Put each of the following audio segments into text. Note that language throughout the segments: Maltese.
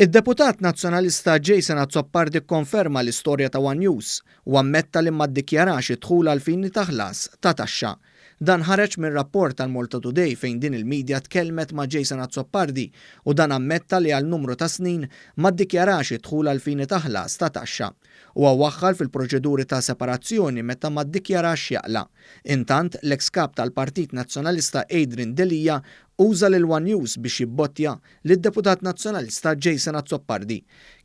Id-deputat Nazzjonalista Jason Azzopardi kkonferma l-istorja ta' One News u ammetta li ma ddikjarax id-dħul għall-fini ta' ħlas ta' taxxa. Dan ħareġ minn rapport tal-Malta Today fejn din il-media tkellmet ma' Jason Azzopardi u dan ammetta li għal numru ta' snin ma ddikjarax id-dħul għall-fini ta' ħlas ta' taxxa. Huwa waħħal fil-proċeduri ta' separazzjoni meta ma ddikjarax x'jaqla'. Intant, l-eks Kap tal-Partit Nazzjonalista Adrian Delia uża lil One News biex jibbottja lid-deputat Nazzjonalista Jason Azzopardi.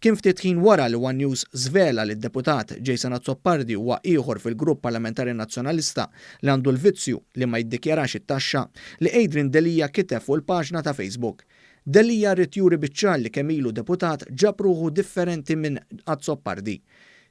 Kien ftit ħin wara li One News żvela li d-deputat Jason Azzopardi huwa ieħor fil-grupp parlamentari Nazzjonalista li għandu l-vizzju li ma jiddikjarax it-taxxa li Adrian Delia kiteb fuq il-paġna ta' Facebook. Delia ried juri biċ-ċar li kemm ilu deputat ġab ruħu differenti minn Azzopardi.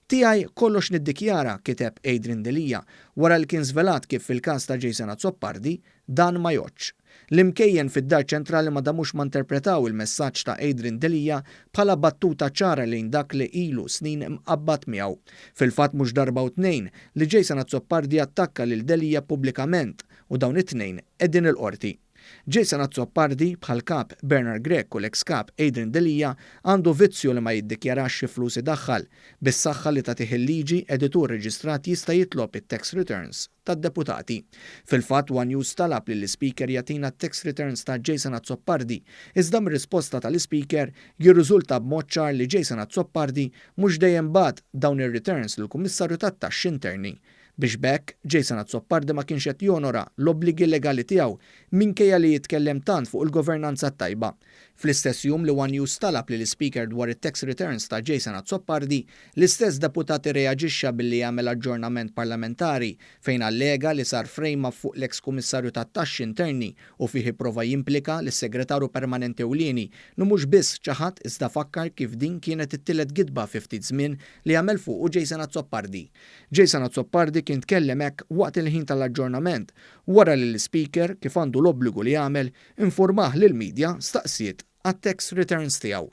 Tiegħi kollox niddikjara, kiteb Adrian Delia, wara li kien żvelat kif fil-każ ta' Jason Azzopardi, dan ma jgħoddx. L-imkejjen fid-Dar Ċentrali ma damux ma interpretaw il-messaġġ ta' Adrian Delia bħala battuta ċara lejn dak li ilu snin imqabbad miegħu. Fil-fatt mhux darba u tnejn li Jason Azzopardi attakka lil Delia pubblikament u dawn it-tnejn qegħdin il-qorti. Jason Azzopardi, bħall-Kap Bernard Grech u l-eks Kap Adrian Delia, għandu vizzju li ma jiddikjarax xi flus idaħħal. Bis-saħħa li tagħtih il-liġi, editur reġistrat jista' jitlob it-tax returns tad-deputati. Fil-fatt, One News talab lill-Ispeaker jagħtina t-tax returns ta' Jason Azzopardi, iżda mir-risposta tal-Ispeaker jirriżulta b'mod ċar li Jason Azzopardi mhux dejjem bagħat dawn ir-returns lill-Kummissarju tat-Taxxi Interni. Biex b'hekk, Jason Azzopardi ma kienx qed jonora l-obbligi legali tiegħu minkejja li jitkellem tant fuq il-governanza t-tajba. Fl-istess jum li One News talab lill-Ispeaker dwar it-tax returns ta' Jason Azzopardi, l-istess deputat irreaġixxa billi għamel aġġornament parlamentari fejn allega li sar frame-up fuq l-eks Kummissarju tat-Taxxi Interni u fih ipprova jimplika lis-Segretarju Permanenti Ewlieni li mhux biss ċaħad iżda fakkar kif din kienet it-tielet gidba fi ftit żmien li għamel fuqu Jason Azzopardi. Jason Azzopardi kien tkellem hekk waqt il-ħin tal-aġġornament wara li l-Ispeaker, kif għandu l-obbligu li jagħmel, infurmah li l-media staqsiet għat-tax returns tiegħu.